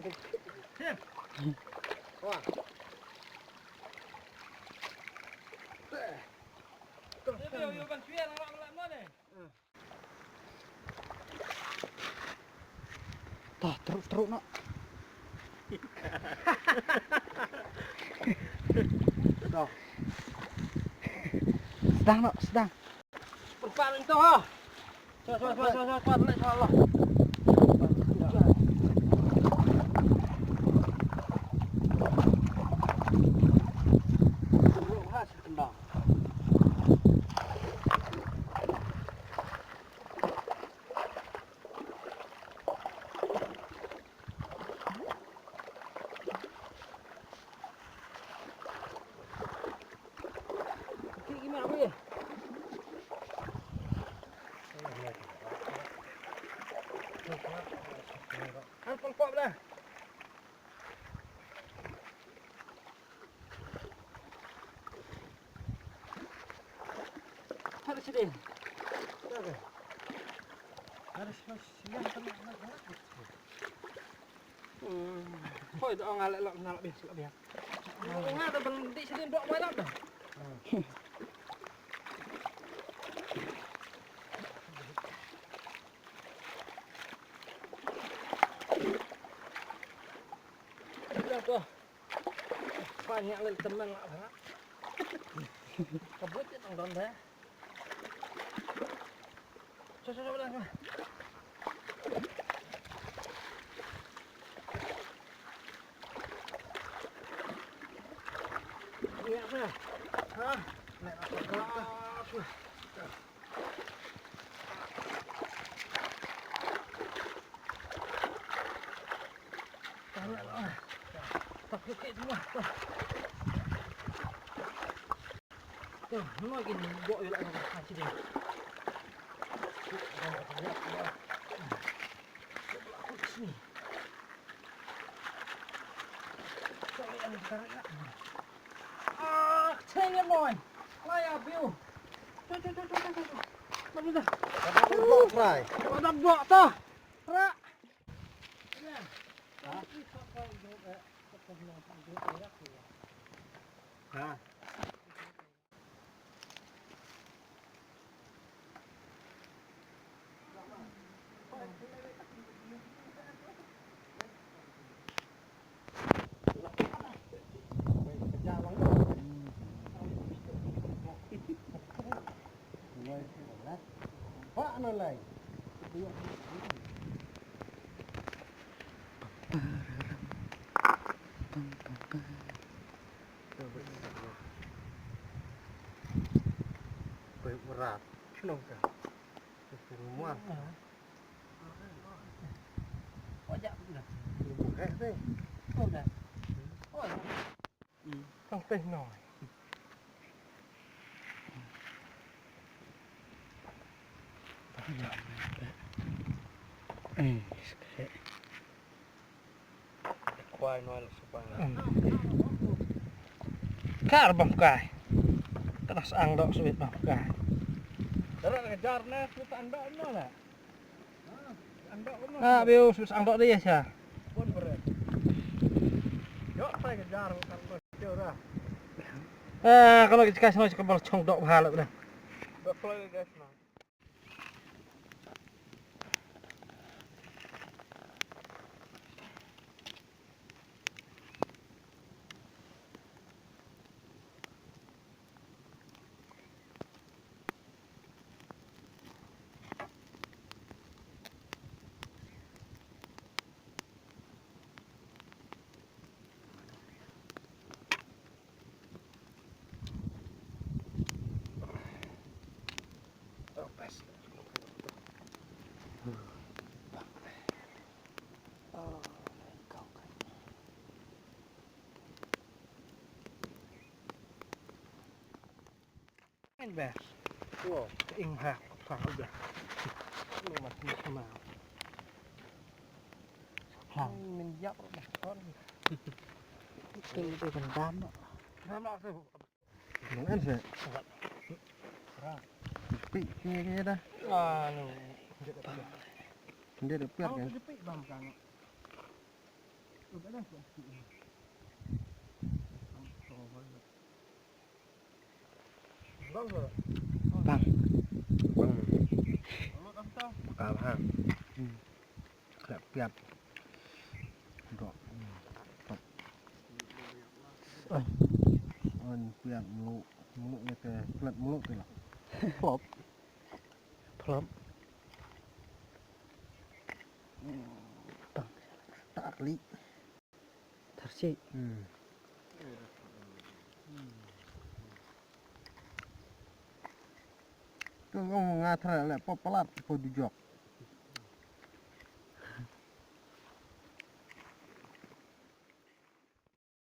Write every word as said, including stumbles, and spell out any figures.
Tah, teruk, teruk, nak. Dah. Sedang, nak, sedang. Perempat itu, ha. Cepat, cepat, cepat, cepat, cepat, cepat, cepat, Allah. Teruk, ha, sekendang. Harus deh. Harus masih yang kena. Hmm. Hoi, dah ngalak lak, ngalak biasa, lak biasa. Ngalak dah berhenti sini, dok malam dah. Dah tu. Banyak lagi teman lah, ha? Kebut je nang don dah. Sio, sio, sio, dah. Ni apa? Ha? Ni apa? Tahu lah. Tak kukit semua. Tuh, mana lagi ni? Bawa je lah, bawa je lah. Sini. Ah, kecil ya, Mon. Lah ya, biu. Tuh, tuh, tuh, tuh, tuh, tuh. Mana dah? Ada blok, Fry. Ada blok, tuh. Rak. Tang teh noi. Eh, sekali. Kwai noi la supa. Kar bam kai. Kena sang dok suit bam kai. Dara kejar na suit anda no la. Ah, biu, sus ang dok dia sha. Pun beret. Yo, saya kejar, kan, bos. Yo, dah. Ah, kalau kita kasih nasi kebal cong dok bahala dah. Dok kalau dia guys, nah. Ing ba. Wow. Ing ha, ha, ha. Lu mat ni sama. Hlang. Min yap dah kon. King tu kan dam. Dam lah tu. Nang an se. Pi, pi, pi dah. Ah, nu. Dia dah piat kan? Pi bang kan. Bang. Bang. Ka bang. Hmm. Khlep piat. Dok. Hmm. Top. Oi. Oi, piat mulu. Mulu ni te, khlep mulu te lah. Plop. Plop. Bang. Tar li. Thar shi. Hmm. Tu ngong nga thra le pop palat po dujok.